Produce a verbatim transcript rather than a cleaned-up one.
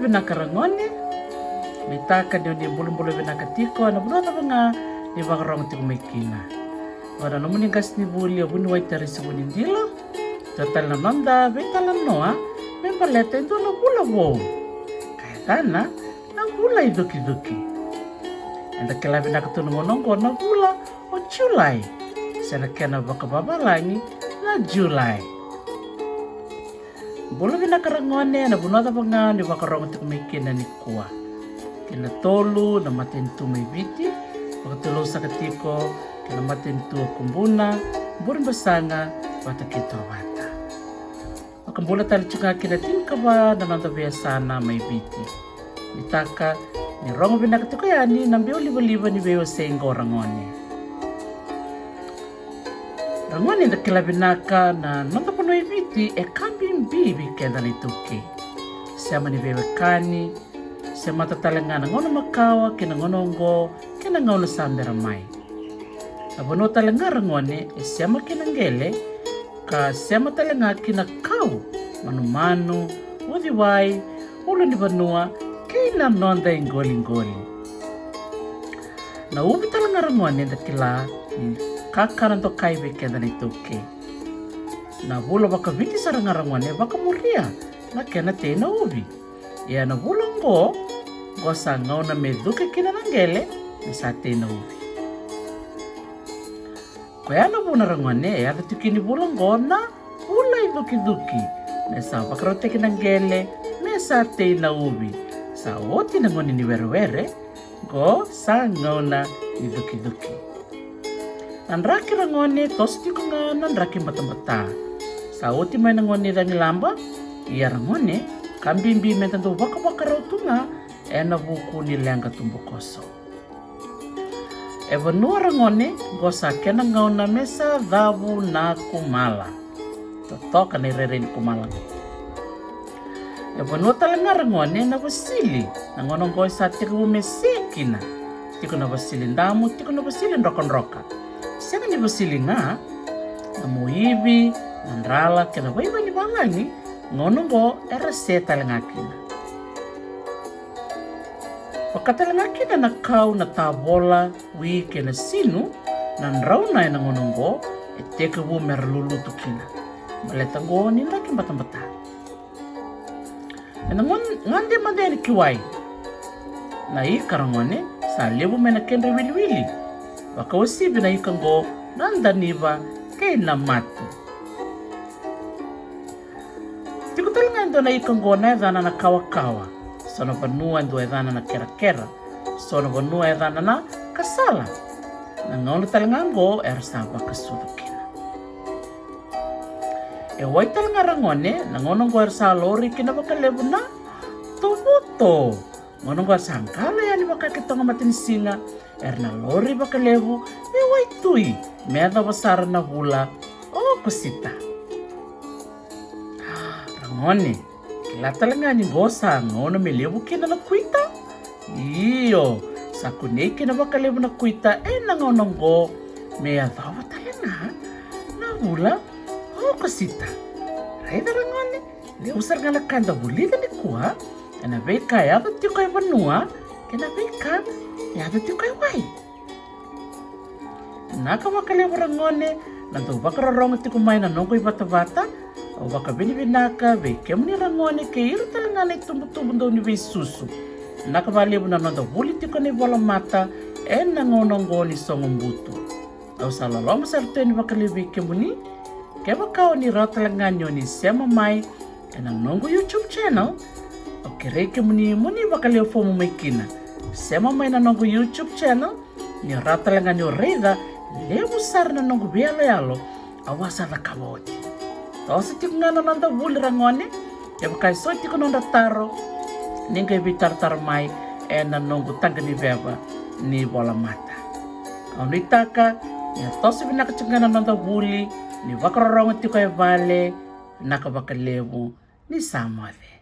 Vinaka ragone, nuitaka ni o ni bulabula vinaka tiko ena vanua cava ga ni vakarorogo tiko mai kina. Vaka na nomuni qasenivuli o Vuniwai Tarisi Vunidilo. Dua tale na noda veitalanoa me baleta e dua na vula vou ka yacana na vula icukicuki. Eda kila vinaka tu na gauna oqo na vula o Julai, se na kena vakavavalagi na Julai. Bula vinaka ragone ena vanua cava ga ni vakarorogo tiko mai kina nikua. Kei na tolu na matanitu mai Viti, vakatulou saka tiko kei na matanitu o Kubuna, Burebasaga vata kei Tovata. Vakabula tale tiko ga kei na tinikava na noda veiyasana mai Viti. Nuitaka ni rogo vinaka tiko yani na biau livaliva ni veiwasei qo ragone. Ragone, da kila vinaka na noda vanua e Viti e ka bibi vei keda na iTaukei. Sema ni veiwekani, semata tale ga na gauna makawa kei na gauna oqo kei na gauna sa bera mai. Na vanua tale ga ragone e sema kei na qele, ka sema tale ga kei na kau, manumanu, uciwai, ulunivanua kei na noda iqoliqoli. Na uvi tale ga ragone da kila ni kakana dokai vei keda na iTaukei. Na vula vakaviti sara ga ragone vakamuria na kena tei na uvi. Ia na vula oqo, oqo sa gauna me cuke kina na qele me sa tei na uvi. Koya na vuna ragone e yaco tiko kina ni vula oqo na vula icukicuki, me sa vakarautaki na qele me sa tei na uvi. Sa oti na gauna ni werewere, oqo sa gauna ni cukicuki. Na draki ragone toso tiko ga na draki batabata. Sa oti mai na gauna ni cagilaba. Ia ragone, ka bibi meda dau vakavakarau tu ga ena vuku ni leqa tubukoso. E vanua ragone, oqo sa kena gauna me sa cavu na kumala. Totoka na irairai ni kumala. E vanua tale ga ragone na vasili, na gauna oqo e sa tekivu me se kina. Tiko na vasili damu, tiko na vasili drokadroka. Sega ni vasili ga, na moivi, na drala kei na vaiva ni valagi, gauna oqo era se tale ga kina. Vaka tale ga kina na kau, na tavola, wi kei na sinu, na drauna ena gauna oqo e tekivu mera lulutu kina. Baleta oqo ni draki batabata. Ena gauna, gade mada yani ki wai. Na ika ragone sa levu mai na kedra wiliwili. Vakauasivi na ika oqo na daniva kei na matu. Tiko tale ga e dua na ika oqo na yacana na kawakawa. So na vanua e dua yacana na kerakera. So na vanua yacana na kasala. Na gauna tale ga oqo era sa vakasucu kina. E wai tale ga ragone, na gauna oqo era sa lori kina vakalevu na tovoto. Gauna oqo era sa qalo yani vaka ke toga matanisiga, era na lori vakalevu me waitui me yacova sara na vula o Okosita. Ragone, kila tale ga ni qo sa gauna me levu kina na kuita. Io, sa kunei kina vakalevu na kuita ena gauna oqo me yacova tale ga na vula o Okosita. Raica ragone, levu sara ga na ka eda vulica nikua ena veika e yaco tiko e vanua kei na veika e yaco tiko e wai. Vinaka vakalevu ragone na dau vakarorogo tiko mai na noqu ivatavata. Au vakavinavinaka vei kemuni ragone kei ira tale ga na itubutubu dau ni veisusu. Vinaka vakalevu na noda vuli tiko na ivolamata ena gauna oqo ni sogo butu. Au sa loloma sara tu yani vakalevu vei kemuni. Kevaka o ni rawa tale ga ni o ni sema mai ena noqu YouTube channel, au kerei kemuni mo ni vakalewe fomu mai kina. Sema mai na noqu YouTube channel, ni o rawa tale ga ni o raica levu sara na noqu veiyaloyalo au a sa cakava oti. Toso tiko ga na noda vuli ragone, kevaka e so tiko nodra taro, ni qai veitaratara mai ena noqu taqa ni veva ni volamata. Au nuitaka ni a toso vinaka tiko ga na noda vuli, ni vakarorogo tiko e vale, vinaka vakalevu, ni sa moce.